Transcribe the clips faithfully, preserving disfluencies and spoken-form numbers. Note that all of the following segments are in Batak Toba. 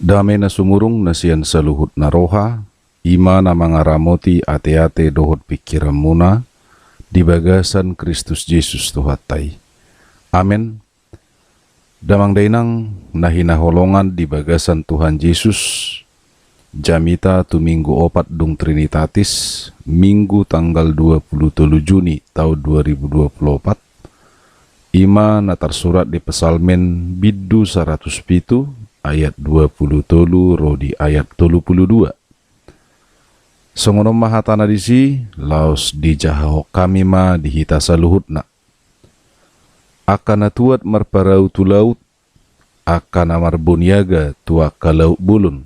Dame na sumurung na sian saluhut na roha, i ma na mangaramoti ateate dohot pingkiranmuna di bagasan Kristus Jesus Tuhanta i. Amen. Damang dainang na hinaholongan di bagasan Tuhan Jesus, jamita tu minggu opat dung Trinitatis, minggu tanggal dua puluh tolu Juni taon dua ribu dua puluh opat, i ma na tarsurat di Psalmen bindu saratus pitu ayat dua puluh tolu ro di ayat tolu puluh dua. Songon on ma hatana disi, laos dijahahon hami ma di hita saluhutna. Angka na tuat marparau tu laut, angka na marboniaga tu angka laut bolon.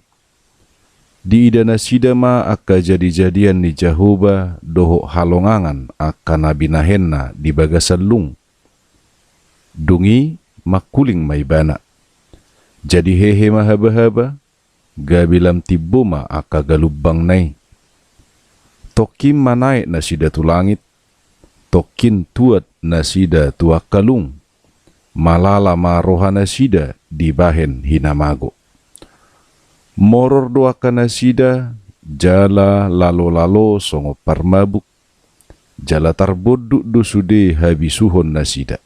Diida nasida ma angka jadijadian ni Jahowa dohot halongangan angka na binahenna di bagasan lung. Dung i mangkuling ma ibana. Jadi hehe ma habahaba, gabe lam timbo ma angka galumbangna i. Tongkin manaek nasida tu langit, tongkin tuat nasida tu angka lung, malala ma rohanasida dibahen hinamago. Moror do angka nasida, jala lalolalo songon parmabuk, jala tarbondut do sude habisuhon nasida.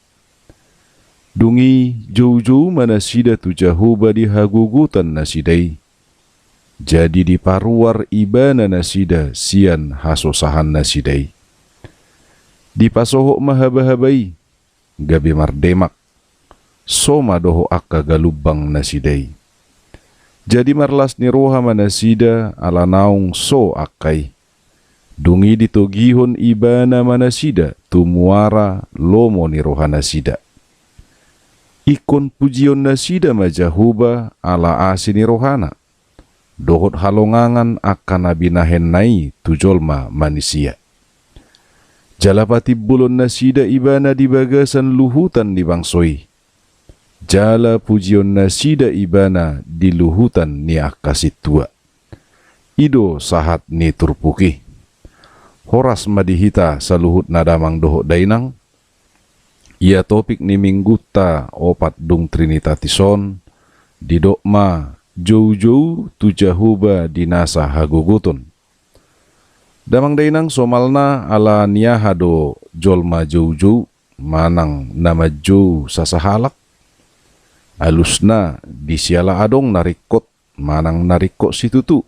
Dung i joujou ma nasida tu Jahowa di hagogotan nasida i. Jadi diparuar ibana nasida sian hasosahan nasida i. Dipasohot ma habahaba i, gabe mardemak. So ma dohot angka galumbang nasida i. Jadi marlas ni roha ma nasida ala naung so angka i. Dung i ditogihon ibana ma nasida tu muara lomo ni rohanasida. Ingkon pujion nasida ma Jahowa ala asi ni rohana, dohot halongangan angka na binahenna i tu jolma manisia. Jala patimbolon nasida ibana di bagasan luhutan ni bangso i. Jala pujion nasida ibana di luhutan ni angka sintua. I do sahat ni turpuk i. Horas ma di hita saluhutna damang dohot dainang. Ia topik ni minggunta opat dung Trinitatis on, didok ma joujou tu Jahowa di nasa hagogoton. Damang dainang, somalna ala ni aha do jolma joujou manang na manjou sasahalak? Alusna di siala adong na ringkot manang na ringkot situtu.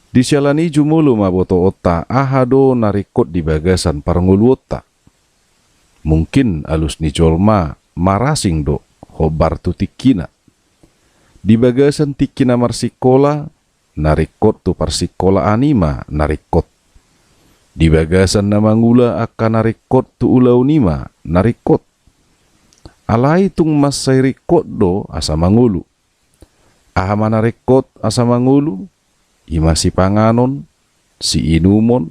Di siala ni i jumolo ma botoonta aha do na ringkot di bagasan parngoluonta. Mungkin alus ni jolma marasing do hombar tu tingkina. Di bagasan tingki na marsingkola, na ringkot tu parsingkolaan i ma na ringkot. Di bagasan na mangula angka na ringkot tu ulaon i ma na ringkot. Alai tung mansai ringkot do asa mangolu. Aha ma na ringkot asa mangolu? I ma sipanganon, siinumon,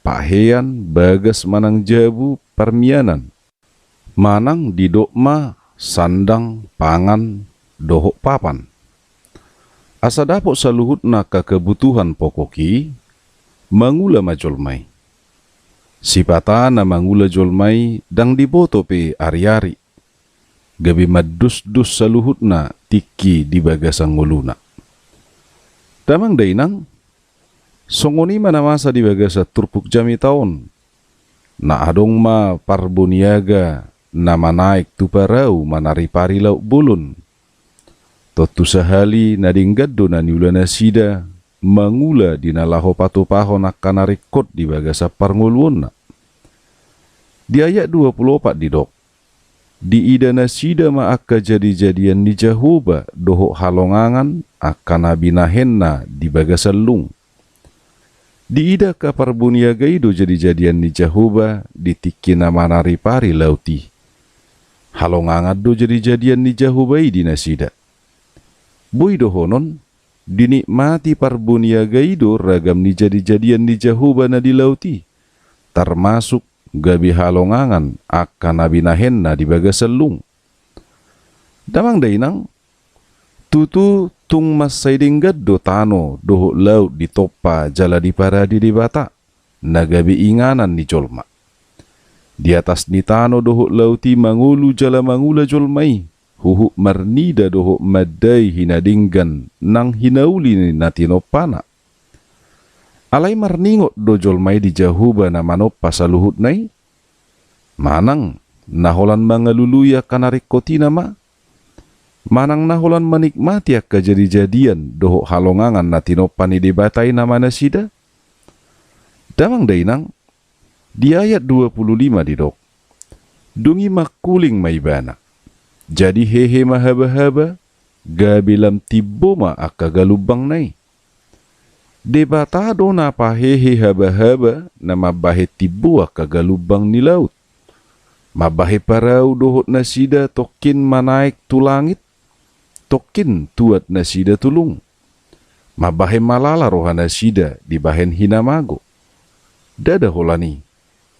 pahean, bagas manang jabu, parmianan. Manang didok ma sandang, pangan, dohot papan. Asa dapot saluhutna angka kebutuhan pokok i, mangula ma jolma i. Sipata na mangula jolma i ndang diboto pe ariari. Gabe mandusdus saluhutna tingki di bagasan ngoluna. Damang dainang, songon i ma na masa di bagasan turpuk jamita on. Na adong ma parboniaga na manaek tu parau manaripari laut bolon. Tontu sahali na denggan do na niula nasida mangula di na laho patupahon angka na ringkot di bagasan parngoluonna. Di ayat dua puluh opat didok, diida nasida ma angka jadijadian ni Jahowa dohot halongangan angka na binahenna di bagasan lung. Diida angka parboniaga i do jadijadian ni Jahowa di tingki na manaripari laut i. Halongangan do jadijadian ni Jahowa i di nasida. Boi dohonon, dinikmati parboniaga i do ragam ni jadijadian ni Jahowa na di laut i, tarmasuk gabe halongangan angka na binahenna di bagasan lung. Damang dainang, tutu tung mansai denggan do tano dohot laut ditompa jala diparade Debata, na gabe inganan ni jolma. Di atas ni tano dohot laut i mangolu jala mangula jolma i. huhut marnida dohot mandai hinadenggan nang hinauli ni na tinompana. Alai marningot do jolma i di Jahowa na manompa saluhutna i? Manang na holan mangalului angka na ringkot i nama? Manang na holan manikmati angka jadijadian dohot halongangan na tinompa ni Debata i nama nasida? Damang dainang, di ayat dua puluh lima didok, dung i mangkuling ma ibana. Jadi hehe ma habahaba, gabe lam timbo ma angka galumbangna i. Debata do na pahehe habahaba na mambahen timbo angka galumbang ni laut. Mambahen parau dohot nasida tongkin manaek tu langit, tongkin tuat nasida tu lung. Mambahen malala roha nasida dibahen hinamago. Ndada holan i,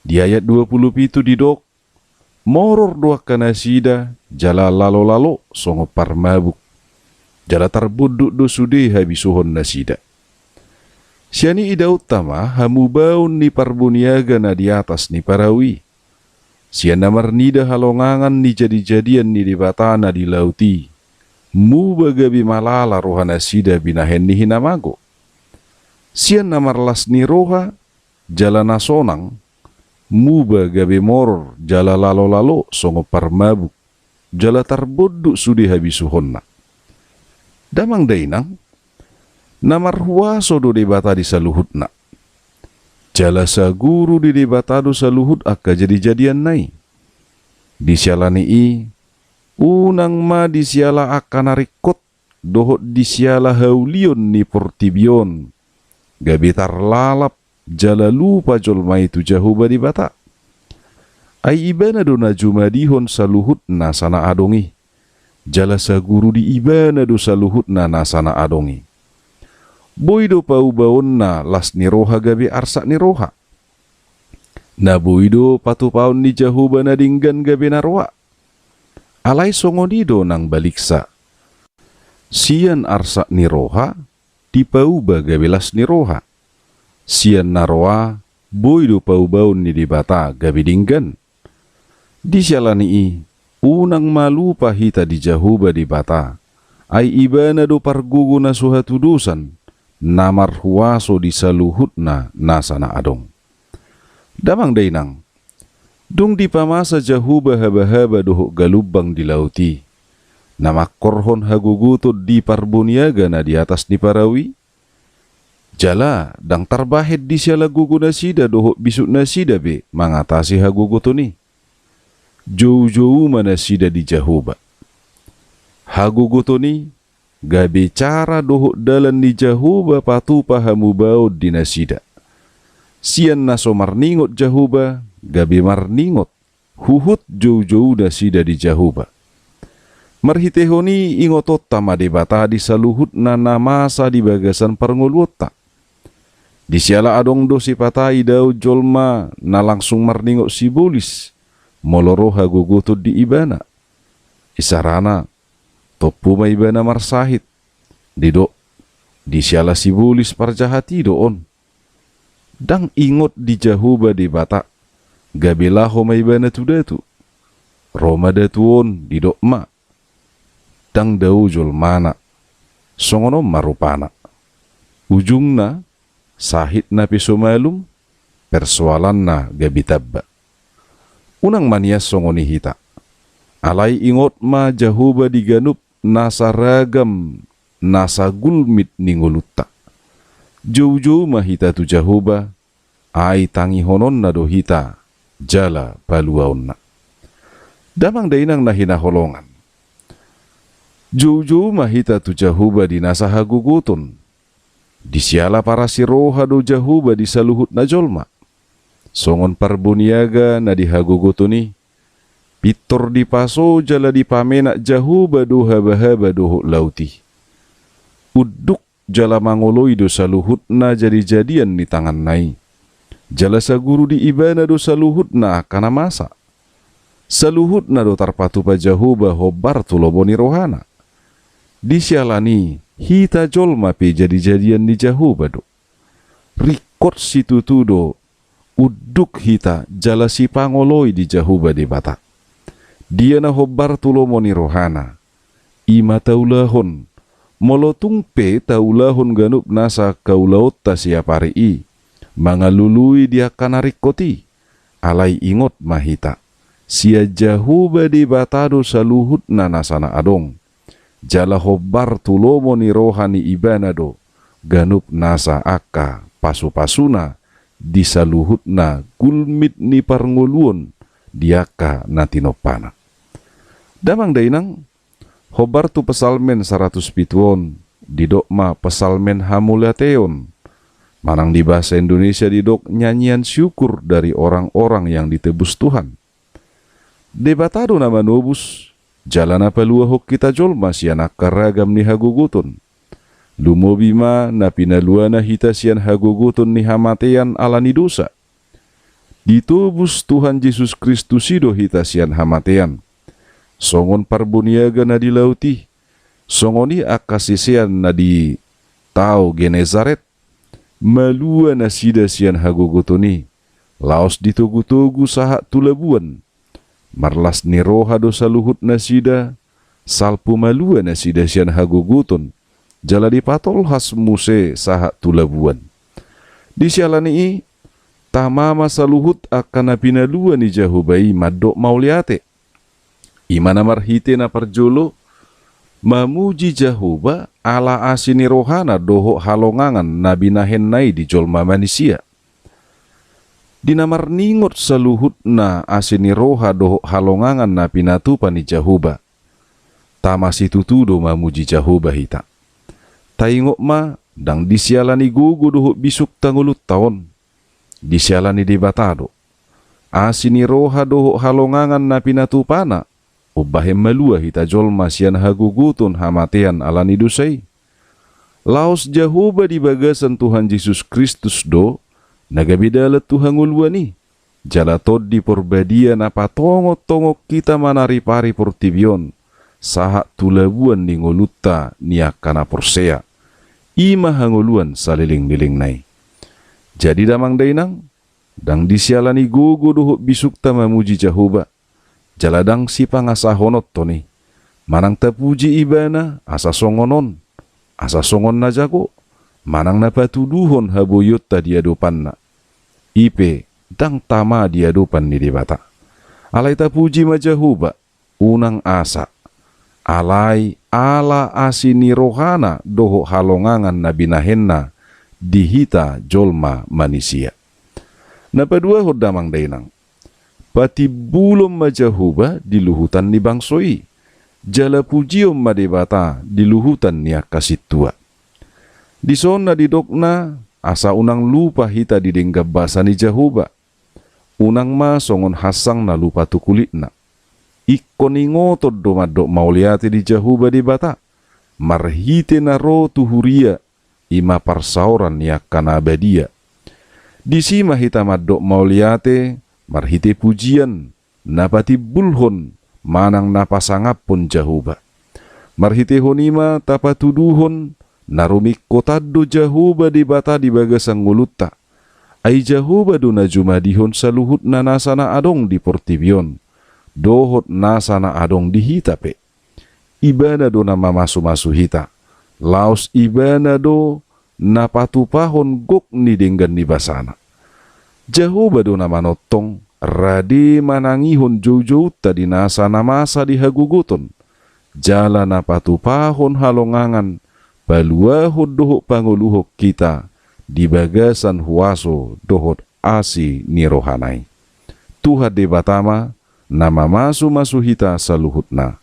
di ayat dua puluh pitu didok, moror do angka nasida, jala lalolalo songon parmabuk. Jala tarbondut do sude habisuhon nasida. Sian i idaonta ma hamubaon ni parboniaga na di atas ni parau i. Sian na marnida halongangan ni jadijadian ni Debata na di laut i, muba gabe malala roha nasida binahen ni hinamago. Sian na marlas ni roha, jala na sonang, muba gabe moror jala lalolalo songon parmabuk, jala tarbondut sude habisuhonna. Damang dainang, na marhuaso do Debata di saluhutna. Jala saguru ni Debata do saluhut angka jadijadianna i. Di siala ni i, unang ma di siala angka na ringkot dohot di siala haulion ni portibi on, gabe tarlalap jala lupa jolma i tu Jahowa Debata. Ai ibana do na jumadihon saluhut nasa na adong i, jala saguru di ibana do saluhutna nasa na adong i. Boi do paubaonna las ni roha gabe arsak ni roha. Na boi do patupaon ni Jahowa na denggan gabe na roa. Alai songon i do nang baliksa. Sian arsak ni roha, dipauba gabe las ni roha. Sian na roa, boi do paubaon ni Debata gabe denggan. Di siala ni i, unang ma lupa hita di Jahowa Debata, ai ibana do pargogo na so hatudosan, na marhuaso di saluhutna nasa na adong. Damang dainang, dung dipamasa Jahowa habahaba dohot galumbang di laut i, na mangkorhon hagogoton di parboniaga na di atas ni parau i, jala ndang tarbahen di siala gogo nasida dohot bisuk nasida be mangatasi hagogoton i. Joujou ma nasida di Jahowa. Hagogoton i gabe cara dohot dalan ni Jahowa patupa hamubaon di nasida. Sian na so marningot Jahowa, gabe marningot, huhut joujou nasida di Jahowa. Marhitehon i ingotonta ma Debata di saluhutna na masa di bagasan parngoluonta. Di siala adong do sipata idaon jolma na langsung marningot sibolis, molo ro hagogoton di ibana. Isarana, tompu ma ibana marsahit, didok, di siala sibolis parjahat i do on. Ndang ingot di Jahowa Debata, gabe laho ma ibana tu datu. Ro ma datu on, didok ma, ndang dao jolmana. Songon on ma rupana. Ujungna, sahit na pe so malum, persoalanna gabe tamba. Unang ma nian songon i hita. Alai ingot ma Jahowa di ganup nasa ragam, nasa gulmit ni ngolunta. Joujou ma hita tu Jahowa, ai tangihononna do hita, jala paluaonna. Damang dainang na hinaholongan. Joujou ma hita tu Jahowa di nasa hagogoton. Di siala parasi roha do Jahowa di saluhut na jolma. Songon parboniaga na di hagogoton i, pintor dipaso jala dipamenak Jahowa do habahaba dohot laut i. Unduk jala mangoloi do saluhutna jadijadian ni tanganna i. Jala saguru di ibana do saluhutna angka na masa. Saluhutna do tarpatupa Jahowa hombar tu lomo ni rohana. Di siala ni i hita jolma pe jadijadian ni Jahowa do. Ringkot situtu do unduk hita jala sipangoloi di Jahowa Debata. Dia na hombar tu lomo ni rohana, i ma taulahon, molo tung pe taulahon ganup nasa angka ulaonta siapari i, mangalului di angka na ringkot i. Alai ingot ma hita, sian Jahowa Debata do saluhutna nasa na adong, jala hombar tu lomo ni roha ni Ibana do ganup nasa angka pasupasuna di saluhutna gulmit ni parngoluon di angka na tinompana. Damang dainang, hombar tu Psalmen saratus pitu on, didok ma Psalmen Hamauliateon. Manang di bahasa Indonesia didok nyanyian syukur dari orang-orang yang ditebus Tuhan. Debata do na manobus, jala na paluahon hita jolma sian angka ragam ni hagogoton. Lumobi ma na pinaluana hita sian hagogoton ni hamatean ala ni dosa. Ditobus Tuhan Jesus Kristus i do hita sian hamatean. Songon parboniaga na di laut i, songon i angka sisean na di tao Genesaret, malua nasida sian hagogoton i, laos ditogutogu sahat tu labuan. Marlas ni roha do saluhut nasida, salpu malua nasida sian hagogoton, jala dipatolhas muse sahat tu labuan. Di siala ni i, tama ma saluhut angka na pinalua ni Jahowa i mandok mauliate. I ma na marhite na parjolo, mamuji Jahowa ala asi ni rohana dohot halongangan na binahenna i di jolma manisia. Di na marningot saluhutna asi ni roha dohot halongangan na pinatupa ni Jahowa, tama situtu do mamuji Jahowa hita. Taingot ma, ndang di siala ni gogo dohot bisukta ngolunta on, di siala ni Debata do. Asi ni roha dohot halongangan na pinatupana, umbahen malua hita jolma sian hagogoton hamatean ala ni dosa i. Laos Jahowa di bagasan Tuhan Jesus Kristus do na gabe dalan tu hangoluan i, jala Tondi Porbadia na patongontongon hita manaripari portibi on, sahat tu labuan ni ngolunta ni angka na porsea. I ma hangoluan salelenglelengna i. Jadi damang dainang, ndang di siala ni gogo dohot bisukta mamuji Jahowa, jala ndang sipangasahononhon i. Manang tapuji Ibana asa songon on, asa songon na jago, manang na patuduhon haboionta di adopanna. I pe ndang tama di adopan ni Debata. Alai tapuji ma Jahowa, unang asa. Alai ala asi ni rohana dohot halongangan na binahenna di hita jolma manisia. Na paduahon damang dainang, patimbulon ma Jahowa di luhutan ni bangso i, jala pujion ma Debata di luhutan ni angka sintua. Dison na didokna, asa unang lupa hita di denggan basa ni Jahowa. Unang ma songon hansang na lupa tu kulitna. Ingkon ingoton do mandok mauliate di Jahowa Debata, marhite na ro tu huria, i ma parsaoran ni angka na badia. Disi ma hita mandok mauliate, marhite pujian, na patimbulhon, manang na pasangaphon Jahowa. Marhitehon i ma tapatuduhon, na rumingkotan do Jahowa Debata di bagasan ngolunta. Ai Jahowa do na jumadihon saluhut na nasa na adong di portibi on, dohot nasa na adong di hita pe. Ibana do na mamasumasu hita, laos Ibana do na patupahon gok ni denggan ni basana. Jahowa do na manongtong, rade manangihon joujounta di nasa na masa di hagogoton, jala na patupahon halongangan, paluahon dohot pangoluhon hita di bagasan huaso dohot asi ni rohana i. Tuhan Debata ma na mamasumasu hita saluhutna.